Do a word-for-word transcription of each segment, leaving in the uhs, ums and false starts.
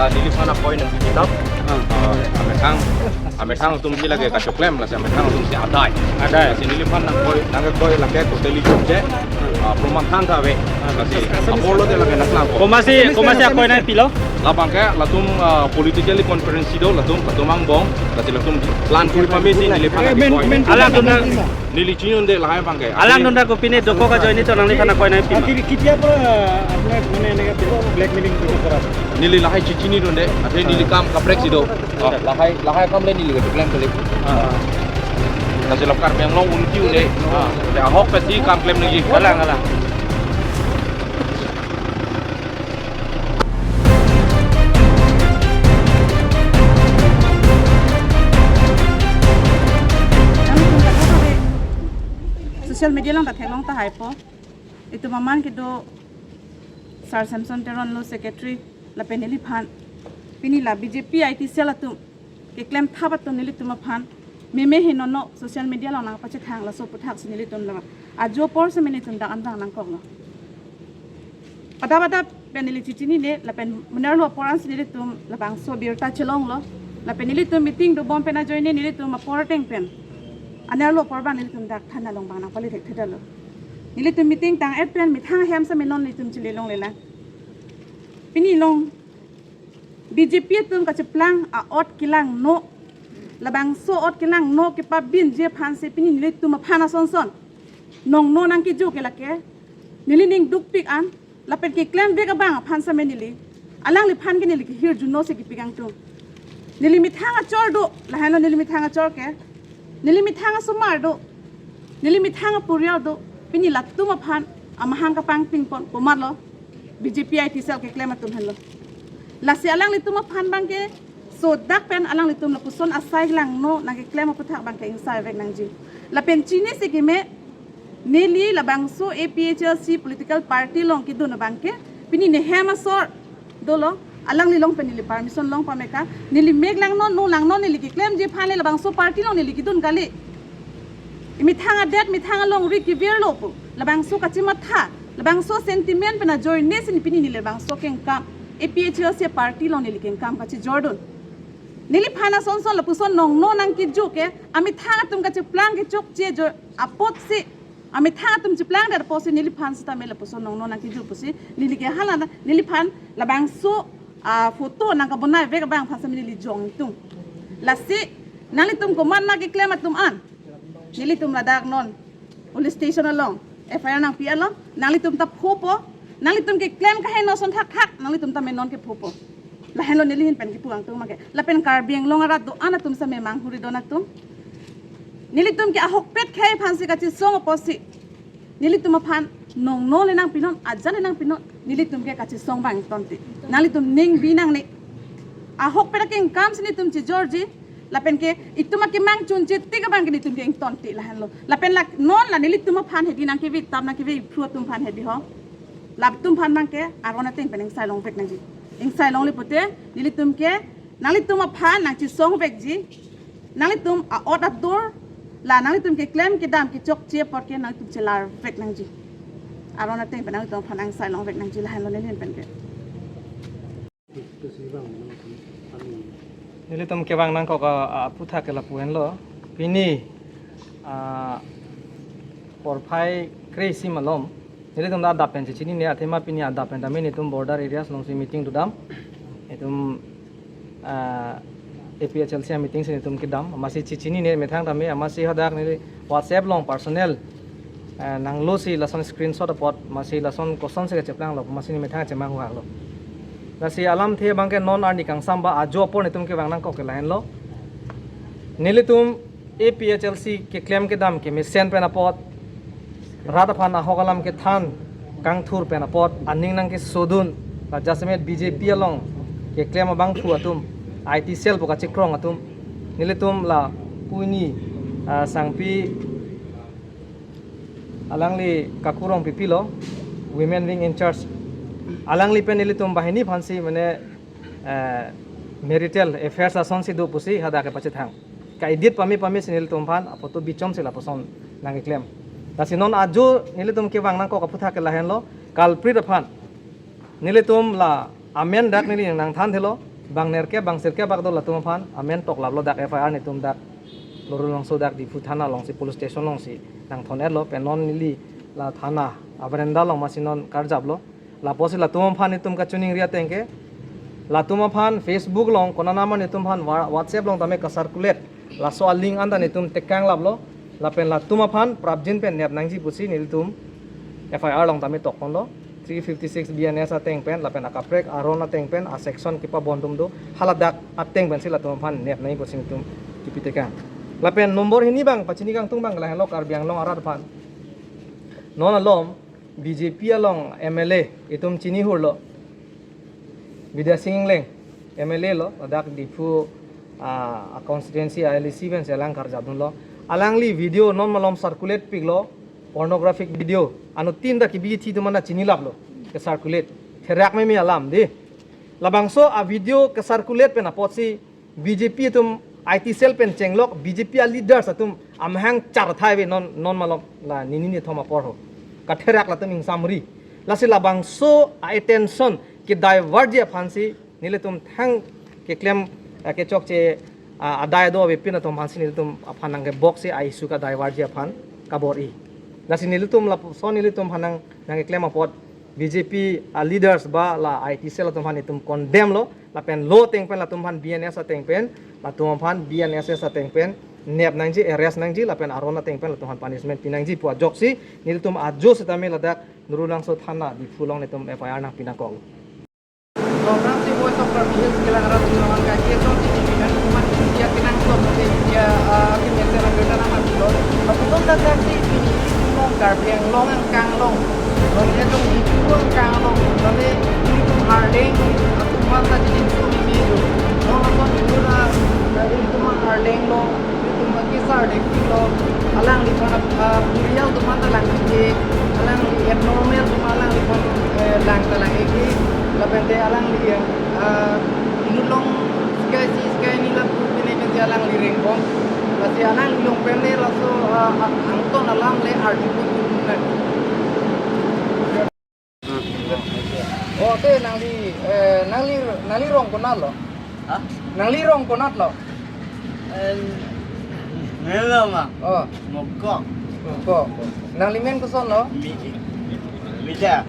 Ah, neliphan akoi nangpi kitap. Ah, amethang, amethang atumsi lake kachoklem, lasi amethang atumsi adai. Adai. Lasi neliphan nangkoi, nangkoi lake totally chokche. Ah, proman than ta ave. Lasi apor lote lake nangklangpo. Komatsi, komatsi akoi nangpilo? Labang ke latum, ah, politically conference do latum, latum angbong, lasi latum plan kuri pamesi neliphan akoi. Alangtum na Neli chinine lahai abang ke. Alangtum ta kopine dokok ajoine to nangliphan akoi nangpi ma? आखिर कितने पर आपने मैंने इन्हें ब्लैकमेलिंग भी करा? Neli lahai chichinidunde, athe neli kam kaprek si do. Oh, lahai, lahai akam le neli keklem kali. Ah. Lasi la Karbi Anglong unti unde. Ah, de ahok pesi kam klem nangji. Alang, alang. Social media along ta theklong tahaipo. Itum aman kedo Sir Samson Teron lo secretary lapen neliphan. Pini la B J P I T cell atum keklem thap atum nelitum aphan meme henono social media along nangpachethang laso aputhak si nelitum la ajo apor si nelitum dak anvang nangkoklo. Pada pada pen neli chichinine lapen munar lo apor ansi nelitum labangso birta chelonglo. Lapen nelitum meeting dobom pen ajoine nelitum apor ateng pen anerlo apor abang nelitum dak thana along abang nangpali thekthedetlo. Nelitum meeting tang-et pen methang ahem sitame non nelitum chele longlelang. Pini along B J P atum kacheplang a-ot kelangno, labangso ot kelangno kepabinji aphansi pini nelitum aphan asonson nongno nangkejo ke lake neli ning dukpik an, lapen keklemvek abang aphan sitame neli alangliphan ke neli kehirjuno si kepikangtung. Neli methang achor do, lahenlo neli methang achor ke, neli methang asomar do, neli methang apurial do, pini latum aphan amahang kapangpingpon komatlo, B J P I T cell keklem atum henlo. Lasi alanglitum aphan abang ke sodak pen alanglitum lapuson asai langno nangkeklem aputhak abang ke ingsaivek nangji. Lapen chinisi keme neli labangso A P H L C political party along kedun abang ke pini nehem asor dolo, alangli along pen neli permission long pame ka, neli mek langno, no langno neli keklemji aphan le labangso party along neli kedun kali. Methang adet, methang alongri kevirlo pu labangso kachematha, labangso sentiment pen ajoine si pini neli labangso kengkam, A P H L C party along neli kengkam kachejordun. Neliphan asonson lapuson nongno nangkejo ke, amethang atum kacheplang kechokche jo apotsi, amethang atum cheplangdet apotsi neliphan sitame lapuson nongno nangkejo pusi neli ke hala na, neliphan labangso, ah, photo nangkabonaivek abang aphan sitame neli jongtung. Lasi nanglitum komat ma keklem atum an, nelitum ladak non police station along F I R nangpi along, nanglitum ta phopo, nanglitum keklem kaheno ason thakthak, nanglitum ta menon kephopo. Lahenlo neli ahin pen kepu angtung make. Lapen Karbi Anglong arat do-an atum sitame manghuri don atum, nelitum ke ahokpet khei aphansi kachesong apotsi nelitum aphan nongno le nangpinon, ajan le nangpinon, nelitum ke kachesong abang ingtonte. Nanglitum ning bi nangne. Ahokpet akengkam si nelitum chejorji, lapen ke itum akemang chunche tik abang ke nelitum ke ingtonte lahenlo. Lapen la non la nelitum aphan hedi nangkevek tam nangkevek phru atum aphan hedi ho. Latum aphan abang ke aron ateng pen ingsai longvek nangji. Ingsai longle pute nelitum ke nanglitum aphan nangchesongvekji. Nanglitum a-ot atur la nanglitum keklem kedam kechokche apor ke nanglitum chelarvek nangji. Aron ateng pen nanglitum aphan ingsai longvek nangji lahenlo neli ahin pen ke. Nelitum kevang nangkok a, a, aputhak ke lapu henlo. Pini, a, porphai kre-isi malom nelitum ta adap pen chechinine, athema pini adap pen tame nelitum border areas alongsi meeting dodam. Itum, a, A P H L C a-meeting si nelitum kedam. Amatsi chechinine methang tame, amatsi hadak neli WhatsApp along personal, a, nanglosi lason screenshot apot, amatsi lason kosonsi kacheplanglo, amatsi neli methang chemanghu haklo. Lasi alamthe abang ke non arni kangsam ba ajo apor nelitum kevang nangkok ke lahenlo. Nelitum A P H L C keklem kedam kemesen pen apot, rat aphan ahok alam kethan kangthur pen apot, aning nangkesodun, la jasemet B J P along keklem abangphu atum, I T cell pu kachekrong atum, nelitum la pini, ah, sangpi alangli Kaku Rongpipi lo, women wing in charge. Alangli pen nelitum banghini aphansi mane, eh, marital affairs asonsi do pusi hadak kepachethang. Ka-edit pame pame si nelitum aphan aphoto bichomsi lapuson nangkeklem. Lasi non ajo nelitum kevang nangkok aputhak ke lahenlo, culprit aphan nelitum la amen dak neli nangthanthelo, Bang nerkep bang sirkep bak do latum aphan amen toklaplo, dak F I R netum dak Nurul Langso dak Diphu thana alongsi, police station alongsi nangthon-etlo, pen non neli la thana averanda along masi non karjaplo. Lapusi latum aphan netum kachiningri ateng ke, latum aphan Facebook along konat nama netum aphan wa-, WhatsApp along tame kacirculate, laso a-link anta netum tekanglaplo, lapen latum aphan prapjin pen nep nangji pusi nelitum F I R along tame tokponlo. Three fifty-six B N S ateng pen, lapen akaprek aron ateng pen, a-section kepabon atum do, haladak ateng pensi latum aphan nep nangji pusi netum kipi tekang. Lapen nombor hini abang, pachini kangtung abang, lahelo Karbi Anglong arat aphan. Non alom B J P along M L A itum chini hurlo, Bidya Sing Engleng, M L A lo, ladak Diphu, ah, a-constituency a-L A C pensi alang karjapdunlo. Alangli video non malom circulate piklo, pornographic video. Anuttin ta kebi thi atum anta chinilaplo, kecirculate. Therak meme alam dei. Labangso a-video kecirculate pen apotsi B J P atum I T cell pen chenglok, B J P a-leaders atum amahang charthai ave non, non malom la nini nithom apor ho. Katherak latum ingsamri. Lasi labangso a-attention ke-divert ji aphansi nelitum thang keklem, eh, kechokche, ah, adai do avepin atum aphansi nelitum aphan nangkebok si a-issue ka-divert ji aphan kabor-i. Lasi nelitum lapuson nelitum aphan nang, nangkeklem apot B J P a-leaders ba la I T cell atum aphan netum condemn lo, lapen law ateng pen latum aphan, B N S ateng pen, latum aphan, B N S S ateng pen nep nangji, arrest nangji, lapen aron ateng pen latum aphan punishment pinangji pu ajoksi nelitum ajo setame ladak Nurul Langso thana Diphu along netum F I R nangpinangkok. Program si Voice of Karbi Hills kelang arat along ka K S O C T V nang kuman India kenang top mate India, ah, akin S R America nang mati lo. Aputon ta taksi pini isi mo Karbi Anglong angkang along, non ya dong Diphu angkang along, mate isi mo Arleng atum aphan ta jini tu mimi do. Non ason dulu na, na isi mo Arleng lo, isi mo kisar dek lo, alangliphan, ah, purial atum aphan ta lang ke, alangli abnormal atum aphan alangliphan, eh, lang ta lang ke, lapen te alangli, ah, inut along sky si sky ni lapu pine pensi alangli rengbom. Lasi alangli along pen le laso, ah, ah, angton alam le arju pun nang. Oh, te nangli, eh, nangli, nangli rong konat lo? Ha? Nangli rong konat lo? Eh, nelo ma. Oh. Mokok. Mokok. Nangli men koson lo? Mi-, Mida.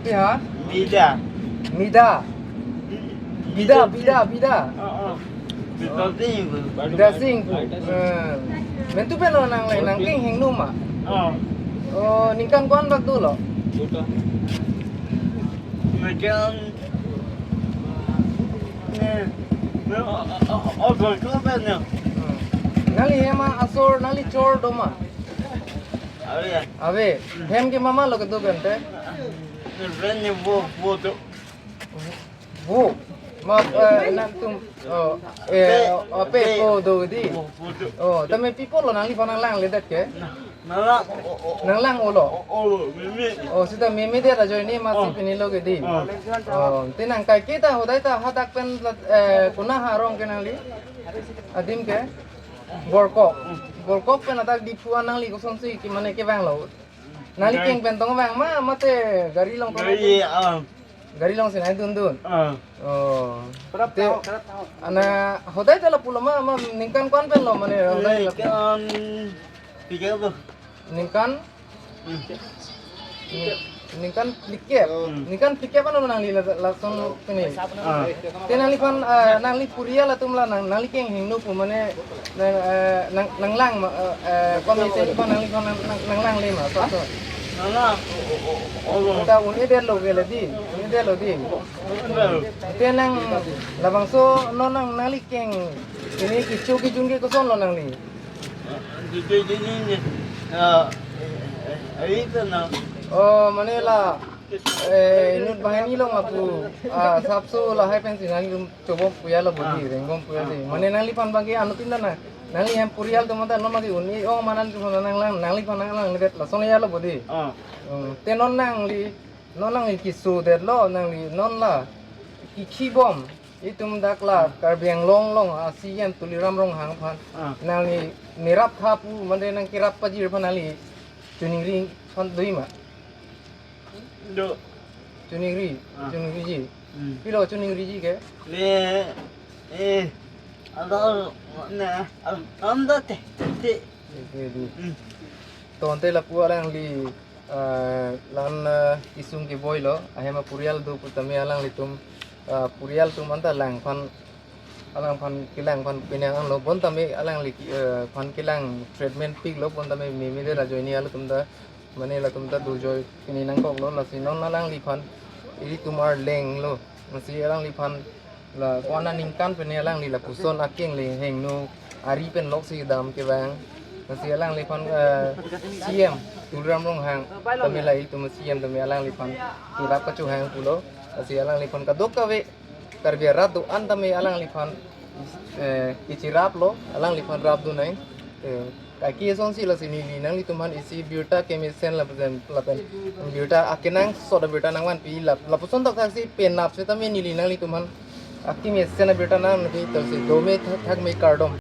Ti ha? Mida. Mida. Bida, Bida, Bida. Oh, oh. Bida Singh. Bida Singh. Eh, mentu pen lo nang le, nang keng hingno ma? Oh. Oh, ningkan ko-an bak dolo? Ningkan, eh, oh, oh, oh, oh, oh, oh. Hmm. Nangli hem asor, nangli chor do ma? Ave ya. Ave. Hem ke mama lo kedo pen te? Pen ni vo, vo do. Vo. Ma, eh, nangtum, oh, eh, ape, ape, ape po do di. Vo, vo do. Oh, tame pi apot lo nangliphan nang langledet ke? Nang lang, oh, oh, oh. Nang lang-o lo? Oh, oh, meme. Oh, seta meme det ajoine masi, oh, pini lo ke di. Oh. Oh, te nang kaike ta hodai ta hadak pen, eh, konat arong ke nangli? Adim ke? Borkok. Borkok pen adak Diphu an nangli kosonsi ke mane kevang lo? Nangli, gari, keng pen tong vang ma, mate gari along tong? Gari, ah. Gari alongsi nangdundun? Ah. Oh. Kerap, te, tahu, kerap tahu. Ana, hodai ta lapu lo ma, ma ningkan ko-an pen lo mane, hodai lapu? Ningkan phlikep lo. Ningkan? Hmm. Ni-, ningkan phlikep. Hmm. Ningkan phlikep ano nangli la-, lason pini? Ah. Te nangliphan, ah, nangli purial atum la nang, nangli keng hingno pu mane, nang, eh, nang, nang lang ma, eh, eh, kami te liphan nangliphan nang, nang, nang langle ma, so, so. Nang lang, oh, oh, oh, oh. Ta un-edet lo ke le di, un-edet lo di. Te nang labangso non nang, nangli keng pini kecho kejun ke koson lo nangli? Kecho kejun ke, ah, eh, eh, eh, itu na. Oh, mane la, eh, inut banghini along lapu, ah, sapso lahai pensi nangli chobom pu ya lo bodi, ah, rengbom pu ya lo di. Ah. Mane nangliphan abang ke anuttin ta na, nangli hem purial atum ta non mati un-e ong ma nangtum nang lang, nangliphan nang langledet lason ya lo bodi. Ah. Hmm, te non nangli, non nangli kesodet lo, nangli non la kekhi bom itum dak la, ah, Karbi Anglong along a-C E M Tuliram Ronghang aphan. Ah. Nangli nerap tha pu mane nangkerap pajir aphan nangli chiningri aphan do ma? Do. Chiningri, ah, chiningriji. Hmm. Pilo chuning riji ke? Le, eh, alo, ne, alo, am do te, te. Eke di. Hmm. Tangte lapu alangli, eh, lan, eh, isung keboi lo, ahem apurial do putame alanglitum, eh, purial atum anta langphan, alangphan kelang aphan penang anlo, bontame alangli, eh, phan kelang treatment pik lo, bontame meme de rajoini alutum ta, mane latum ta dojoi pini nangkok lo, lasi non alangliphan ilitum arleng lo, lasi alangliphan la ko-an aningkan pen alangli lapuson akeng le hengno ari pen loksi dam kevang. Lasi alangliphan, eh, C M Tuliram Ronghang tame la ilitum C M tame alangliphan cherap kachohang pulo. Lasi alangliphan kadokave Karbi arat do-an tame alangliphan, eh, kechirap lo, alangliphan rap do nang. Eh, kaike asonsi lasi neli nanglitum aphan isi birta kemesen lapen, lapen birta akenangsot abirta nangvanpi lap, lapuson toksaksi penap setame neli nanglitum aphan akemesen abirta nangpi, tosi dome thak, thakme kardom.